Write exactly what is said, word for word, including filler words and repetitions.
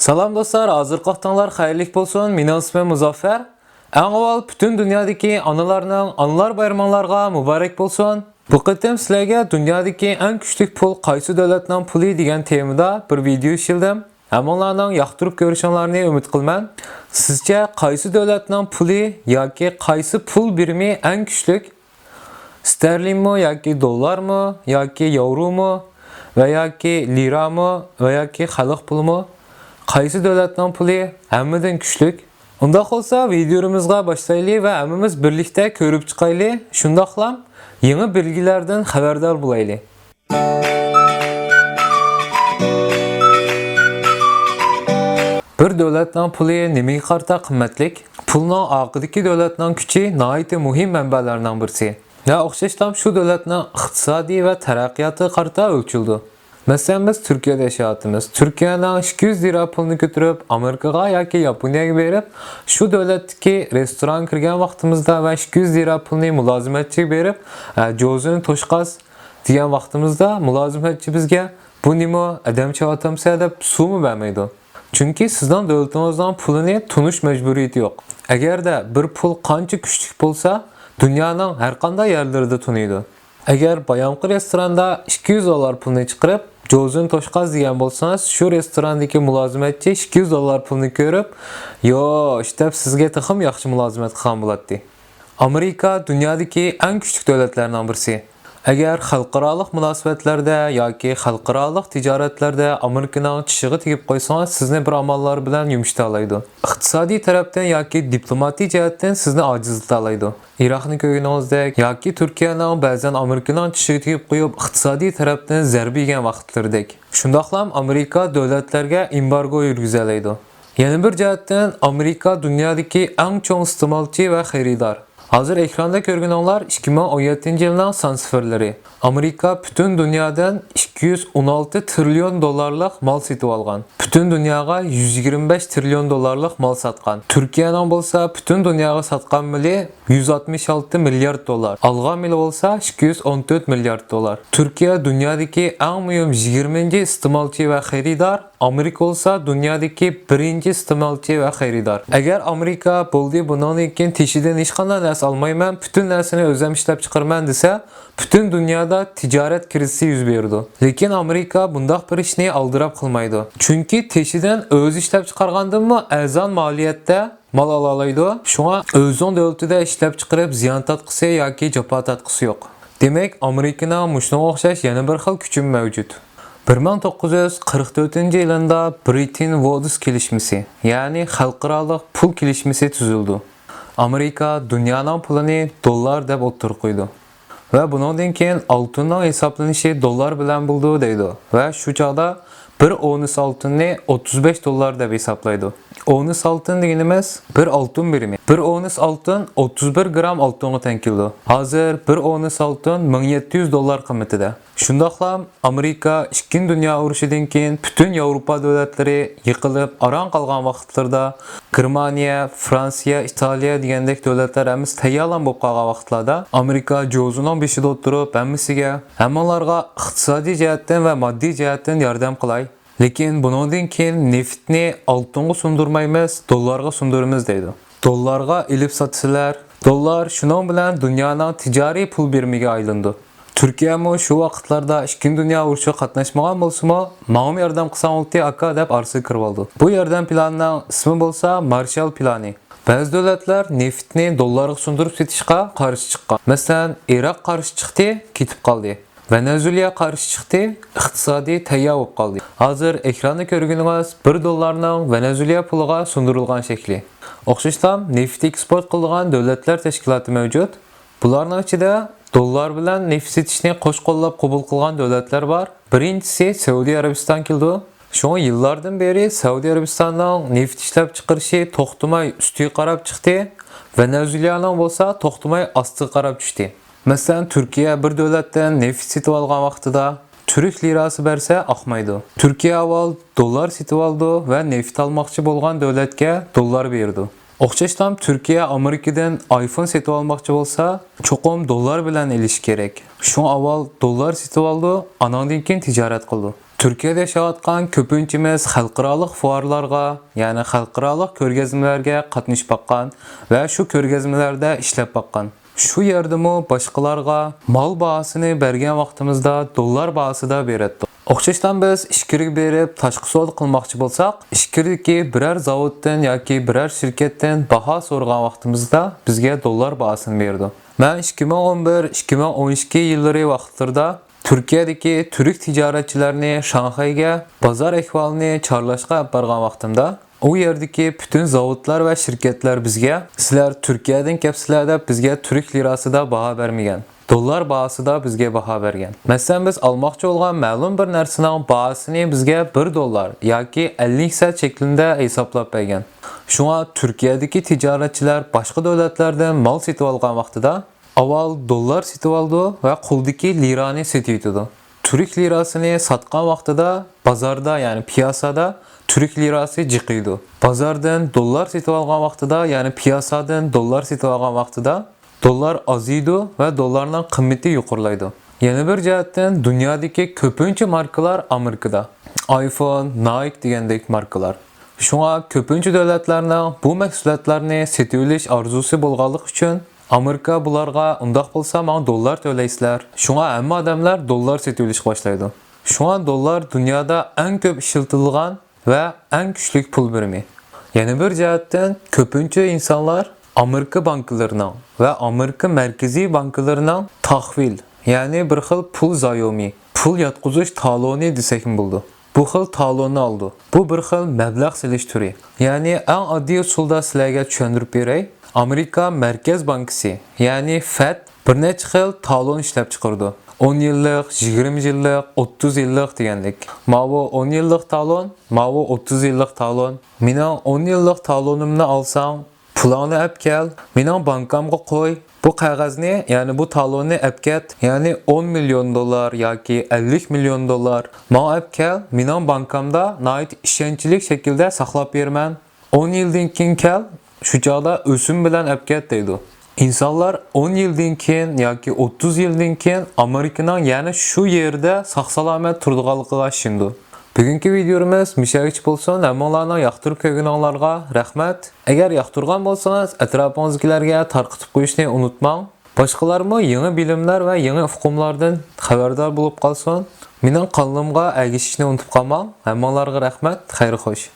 سالام دوستلار، ھازىرقى ۋاقتىڭلار خەيرلىك بولسۇن. مېنىڭ ئىسمىم مۇزەففەر. ئەڭ ئاۋۋال پۈتۈن دۇنيادىكى ئانىلارنىڭ ئانىلار بايرىمىڭلارغا مۇبارەك بولسۇن. بۇ قېتىم سىلەرگە دۇنيادىكى ئەڭ كۈچلۈك پۇل قايسى دۆلەتنىڭ پۇلى دېگەن تېمىدا بىر ۋىدېئو ئىشلىدىم. ھەممىڭلارنىڭ ياقتۇرۇپ كۆرۈشۈڭلارنى ئۈمىد قىلىمەن. سىزچە قايسى دۆلەتنىڭ پۇلى ياكى قايسى پۇل بىرىمى ئەڭ كۈچلۈك؟ ستەرلىنمۇ ياكى دوللارمۇ ياكى ياۋرومۇ ۋە ياكى لىرامۇ ۋە ياكى خەلق پۇلىمۇ؟ قايسى دۆلەتنىڭ پۇلى ھەممىدىن كۈچلۈك؟ ئۇنداق بولسا ۋىدېئومىزغا باشلايلى ۋە ھەممىمىز بىرلىكتە كۆرۈپ چىقايلى، شۇنداقلا يېڭى بىلگىلەردىن خەۋەردار بولايلى. بىر دۆلەتنىڭ پۇلى نېمىگە قارىتا قىممەتلىك؟ پۇلنىڭ ئارقىدىكى دۆلەتنىڭ كۈچى ناھايىتى مۇھىم مەنبەلەرنىڭ بىرسى. ۋە ئوخشاشلا شۇ دۆلەتنىڭ ئىقتىسادى ۋە تەرەققىياتىغا قارىتا ئۆلچىلىدۇ. مەسىلەن، بىز تۈركىيەدە ياشاۋاتىمىز. تۈركىيەنىڭ ئىككى يۈز لىرا پۇلنى كۆتۈرۈپ، ئامېرىكىغا ياكى ياپونىيەگە بېرىپ، شۇ دۆلەتتىكى رېستورانغا كىرگەن ۋاقتىمىزدا ۋە ئىككى يۈز لىرا پۇلنى مۇلازىمەتچىگە بېرىپ، «ئە، جوزىنى توشقاز» دېگەن ۋاقتىمىزدا، مۇلازىمەتچى بىزگە، «بۇ نېمە، ئادەم چېۋاتامسەن؟» دەپ سوئالمۇ بەرمەيدۇ. چۈنكى سىزنىڭ دۆلىتىڭىزنىڭ پۇلىنى تونۇش مەجبۇرىيىتى يوق. ئەگەردە بىر پۇل قانچە كۈچلۈك بولسا، دۇنيانىڭ ھەر قانداق يەرلىرىدە تونۇيدۇ. ئەگەر بايامقى رېستوراندا ئىككى يۈز دوللار پۇلنى چىقىرىپ، «جوزىنى توشقاز» دېگەن بولسىڭىز، شۇ رېستوراندىكى مۇلازىمەتچى ئىككى يۈز دوللار پۇلنى كۆرۈپ، «يوش» دەپ سىزگە تېخىمۇ ياخشى مۇلازىمەت قىلغان بولاتتى. ئامېرىكا دۇنيادىكى ئەڭ كۈچلۈك دۆلەتلەرنىڭ بىرسى. ئەگەر خەلقئارالىق مۇناسىۋەتلەردە ياكى خەلقئارالىق تىجارەتلەردە ئامېرىكىنىڭ چىشىغا تېگىپ قويسىڭىز، سىزنى بىر ئاماللار بىلەن يۇمشىتالايدۇ. ئىقتىسادىي تەرەپتىن ياكى دىپلوماتىك جەھەتتىن سىزنى ئاجىزلىتالايدۇ. ئىراقنى كۆرگىنىڭىزدەك ياكى تۈركىيەنىڭ بەزەن ئامېرىكىنىڭ چىشىغا تېگىپ قويۇپ، ئىقتىسادىي تەرەپتىن زەربە يېگەن ۋاقىتلىرىدەك. شۇنداقلام ئامېرىكا دۆلەتلەرگە ئېمبارگو يۈرگۈزەلەيدۇ. يەنە بىر جەھەتتىن، ئامېرىكا دۇنيادىكى ئەڭ چوڭ ئىستېمالچى ۋە خېرىدار. ھازىر ئېكراندا كۆرگىنىڭلار ئىككى مىڭ ئون يەتتىنچى يىلنىڭ سان سىفىرلىرى. ئامېرىكا پۈتۈن دۇنيادىن ئىككى يۈز ئون ئالتە تىرىليون دوللارلىق مال سېتىۋالغان. پۈتۈن دۇنياغا يۈز يىگىرمە بەش تىرىليون دوللارلىق مال ساتقان. تۈركىيەنىڭ بولسا پۈتۈن دۇنياغا ساتقان مېلى يۈز ئاتمىش ئالتە مىليارد دوللار. ئالغان مېلى بولسا ئىككى يۈز ئون تۆت مىليارد دوللار. تۈركىيە دۇنيادىكى ئەڭ مۇھىم يىگىرمىنچى ئىستېمالچى ۋە خېرىدار. ئامېرىكا بولسا دۇنيادىكى بىرىنچى ئىستېمالچى ۋە خېرىدار. ئەگەر ئامېرىكا «بولدى، بۇنىڭدىن كېيىن تېشىدىن ھېچقانداق نەرسە ئالمايمەن، پۈتۈن نەرسىنى ئۆزۈم ئىشلەپچىقىرىمەن» دېسە، پۈتۈن دۇنيادا تىجارەت كىرىزىسى يۈز بېرىدۇ. لېكىن ئامېرىكا بۇنداق بىر ئىشنى ئالدىراپ قىلمايدۇ. چۈنكى تېشىدىن ئۆزى ئىشلەپچىقارغاندىنمۇ ئەرزان مالىيەتتە مال ئالالايدۇ. شۇڭا ئۆزىنىڭ دۆلىتىدە ئىشلەپچىقىرىپ زىيان تارتقۇسى ياكى جاپا تارتقۇسى يوق. دېمەك، ئامېرىكىنىڭ مۇشۇنىڭغا ئوخشاش يەنە بىر خىل كۈچىمۇ مەۋجۇت. بىر مىڭ توققۇز يۈز قىرىق تۆتىنچى يىلىندا برېتتون ۋۇدس كېلىشمىسى، يەنى خەلقئارالىق پۇل كېلىشمىسى تۈزۈلىدۇ. ئامېرىكا دۇنيانىڭ پۇلىنى دوللار دەپ ئوتتۇرىغا قويىدۇ. ۋە بۇنىڭدىن كېيىن ئالتۇننىڭ ھېسابلىنىشى دوللار بىلەن بولىدۇ دەيدۇ. ۋە شۇ چاغدا بىر ئونس ئالتۇننى ئوتتۇز بەش دوللار دەپ ھېسابلايدۇ. ئونس ئالتۇن دېگىنىمىز بىر ئالتۇن بىرىمى. بىر ئونس ئالتۇن ئوتتۇز بىر گرام ئالتۇنغا تەڭ كېلىدۇ. ھازىر بىر ئونس ئالتۇن مىڭ يەتتە يۈز دوللار قىممىتىدە. شۇنداقلا ئامېرىكا ئىككىنچى دۇنيا ئۇرۇشىدىن كېيىن پۈتۈن ياۋروپا دۆلەتلىرى يىقىلىپ، ئاران قالغان ۋاقىتلىرىدا گېرمانىيە، فرانسىيە، ئىتالىيە دېگەندەك دۆلەتلەر ھەممىسى تەييارلان بولۇپ قالغان ۋاقىتلاردا ئامېرىكا جوزىنىڭ بېشىدا ئولتۇرۇپ ھەممىسىگە، ھەممىڭلارغا ئىقتىسادىي جەھەتتىن ۋە ماددىي جەھەتتىن ياردەم قىلاي. لېكىن بۇنىڭدىن كېيىن نېفىتنى ئالتۇنغا سۇندۇرمايمىز، دوللارغا سۇندۇرىمىز دەيدۇ. دوللارغا ئېلىپ ساتىسىلەر. دوللار شۇنىڭ بىلەن دۇنيانىڭ تىجارىي پۇل بىرىمىگە ئايلىنىدۇ. تۈركىيەمۇ شۇ ۋاقىتلاردا ئىككىنچى دۇنيا ئۇرۇشىغا قاتناشمىغان بولسىمۇ، «ماڭىمۇ ياردەم قىلساڭ بولاتتى، ئاكا» دەپ ئارىسىغا كىرىۋالىدۇ. بۇ ياردەم پىلانىنىڭ ئىسمى بولسا مارشال پىلانى. بەزى دۆلەتلەر نېفىتنى دوللارغا سۇندۇرۇپ سېتىشقا قارشى چىققان. مەسىلەن، ئىراق قارشى چىقتى، كېتىپ قالدى. ۋېنېزۇېلا قارشى چىقتى، ئىقتىسادى تەييار بولۇپ قالدى. ھازىر ئېكراندا كۆرگىنىڭىز بىر دوللارنىڭ ۋېنېزۇېلا پۇلىغا سۇندۇرۇلغان شەكلى. ئوخشاشلا نېفىت ئېكسپورت قىلىدىغان دۆلەتلەر تەشكىلاتى مەۋجۇت. بۇلارنىڭ ئىچىدە دوللار بىلەن نېفىت سېتىشنى قوش قوللاپ قوبۇل قىلغان دۆلەتلەر بار. بىرىنچىسى سەئۇدى ئەرەبىستان كېلىدۇ. شۇڭا يىللاردىن بېرى سەئۇدى ئەرەبىستاننىڭ نېفىت ئىشلەپچىقىرىشى توختىماي ئۈستىگە قاراپ چىقتى، ۋېنېزۇېلانىڭ بولسا توختىماي ئاستىغا قاراپ چۈشتى. مەسىلەن، تۈركىيە بىر دۆلەتتىن نېفىت سېتىۋالغان ۋاقتىدا تۈرك لىراسى بەرسە ئاقمايدۇ. تۈركىيە ئاۋۋال دوللار سېتىۋالىدۇ ۋە نېفىت ئالماقچى بولغان دۆلەتكە دوللار بېرىدۇ. ئوخشاشلا تۈركىيە ئامېرىكىدىن ئايفون سېتىۋالماقچى بولسا، چوقۇم دوللار بىلەن ئېلىشى كېرەك. شۇڭا ئاۋۋال دوللار سېتىۋالىدۇ، ئاناڭدىن كېيىن تىجارەت قىلىدۇ. تۈركىيەدە ياشاۋاتقان كۆپىنچىمىز خەلقئارالىق فوئارلارغا، يەنى خەلقئارالىق كۆرگەزمىلەرگە قاتنىشىپ باققان ۋە شۇ كۆرگەزمىلەردە ئىشلەپ باققان. شۇ يەردىمۇ باشقىلارغا مال باھاسىنى بەرگەن ۋاقتىمىزدا دوللار باھاسىدا بېرەتتۇق. ئوخشاشلا بىز ئىچكىرىگە بېرىپ تاشقى سودا قىلماقچى بولساق، ئىچكىرىدىكى بىرەر زاۋۇتتىن ياكى بىرەر شىركەتتىن باھا سورىغان ۋاقتىمىزدا بىزگە دوللار باھاسىنى بېرىدۇ. مەن ئىككى مىڭ ئون بىر، ئىككى مىڭ ئون ئىككى يىللىرى ۋاقىتلىرىدا تۈركىيەدىكى تۈرك تىجارەتچىلەرنى شاڭخەيگە بازار ئەھۋالىنى چارلاشقا ئەپ بارغان ۋاقتىمدا، ئۇ يەردىكى پۈتۈن زاۋۇتلار ۋە شىركەتلەر بىزگە، «سىلەر تۈركىيەدىن كەپسىلەر» دەپ، بىزگە تۈرك لىراسىدا باھا بەرمىگەن. دوللار باھاسىدا بىزگە باھا بەرگەن. مەسىلەن، بىز ئالماقچى بولغان مەلۇم بىر نەرسىنىڭ باھاسىنى بىزگە بىر دوللار ياكى ئەللىك سەنت شەكلىندە ھېسابلاپ بەرگەن. شۇڭا تۈركىيەدىكى تىجارەتچىلەر باشقا دۆلەتلەردىن مال سېتىۋالغان ۋاقتىدا، ئاۋۋال دوللار سېتىۋالىدۇ ۋە قولدىكى لىرانى سېتىۋېتىدۇ. تۈرك لىراسىنى ساتقان ۋاقتىدا بازاردا، يەنى پىياسادا تۈرك لىراسى جىقىيدۇ. بازاردىن دوللار سېتىۋالغان ۋاقتىدا، يەنى پىياسادىن دوللار سېتىۋالغان ۋاقتىدا دوللار ئازىيىدۇ ۋە دوللارنىڭ قىممىتى يۇقىرىلايدۇ. يەنە بىر جەھەتتىن، دۇنيادىكى كۆپىنچە ماركىلار ئامېرىكىدا. ئايفون، نايك دېگەندەك ماركىلار. شۇڭا كۆپىنچە دۆلەتلەرنىڭ بۇ مەھسۇلاتلارنى سېتىۋېلىش ئارزۇسى بولغانلىقى ئۈچۈن، ئامېرىكا بۇلارغا، «ئۇنداق بولسا، ماڭا دوللار تۆلەيسىلەر.» شۇڭا ھەممە ئادەملەر دوللار سېتىۋېلىشقا باشلايدۇ. شۇڭا دوللار دۇنيادا ئەڭ كۆپ ئىشلىتىلىدىغان ۋە ئەڭ كۈچلۈك پۇل بىرىمى. يەنە بىر جەھەتتىن، كۆپىنچە ئىنسانلار ئامېرىكا بانكىلىرىنىڭ ۋە ئامېرىكا مەركىزىي بانكىلىرىنىڭ تاخۋىل، يەنى بىر خىل پۇل زايومى، پۇل ياتقۇزۇش تالونى دېسەكمۇ بولىدۇ. بۇ خىل تالوننى ئالىدۇ. بۇ بىر خىل مەبلەغ سېلىش تۈرى. يەنى ئەڭ ئاددىي ئۇسۇلدا سىلەرگە چۈشەندۈرۈپ بېرەي. ئامېرىكا مەركەز بانكىسى، يەنى فەد، بىر نەچچە خىل تالون ئىشلەپ چىقىرىدۇ. ئون يىللىق، يىگىرمە يىللىق، ئوتتۇز يىللىق دېگەندەك. ماۋۇ ئون يىللىق تالون، ماۋۇ ئوتتۇز يىللىق تالون. مېنىڭ ئون يىللىق تالونۇمنى ئالساڭ، پۇلۇڭنى ئەپ كەل، مېنىڭ بانكامغا قوي. بۇ قەغەزنى، يەنى بۇ تالوننى ئەپ كەت، يەنى ئون مىليون دوللار ياكى ئەللىك مىليون دوللار ماڭا ئەپ كەل، مېنىڭ بانكامدا ناھايىتى ئىشەنچلىك شەكىلدە ساقلاپ بېرىمەن. ئون يىلدىن كېيىن كەل، شۇ چاغدا ئۆسۈم بىلەن ئەپ كەت، دەيدۇ. ئىنسانلار ئون يىلدىن كېيىن ياكى ئوتتۇز يىلدىن كېيىن ئامېرىكىنىڭ يەنە شۇ يېرىدە ساق-سالامەت تۇرىدىغانلىقىغا ئىشىنىدۇ. بۈگۈنكى ۋىدېيومىز مۇشۇ يەرگىچە بولسۇن. ھەممىڭلارنىڭ ياقتۇرۇپ كۆرگىنىڭلارغا رەھمەت. ئەگەر ياقتۇرغان بولسىڭىز، ئەتراپىڭىزدىكىلەرگە تارقىتىپ قويۇشنى ئۇنتۇماڭ. باشقىلارمۇ يېڭى بىلىملەر ۋە يېڭى ئۇقۇملاردىن خەۋەردار بولۇپ قالسۇن. مېنىڭ قانىلىمغا ئەگىشىشنى ئۇنتۇپ قالماڭ. ھەممىڭلارغا رەھمەت. خەير خوش.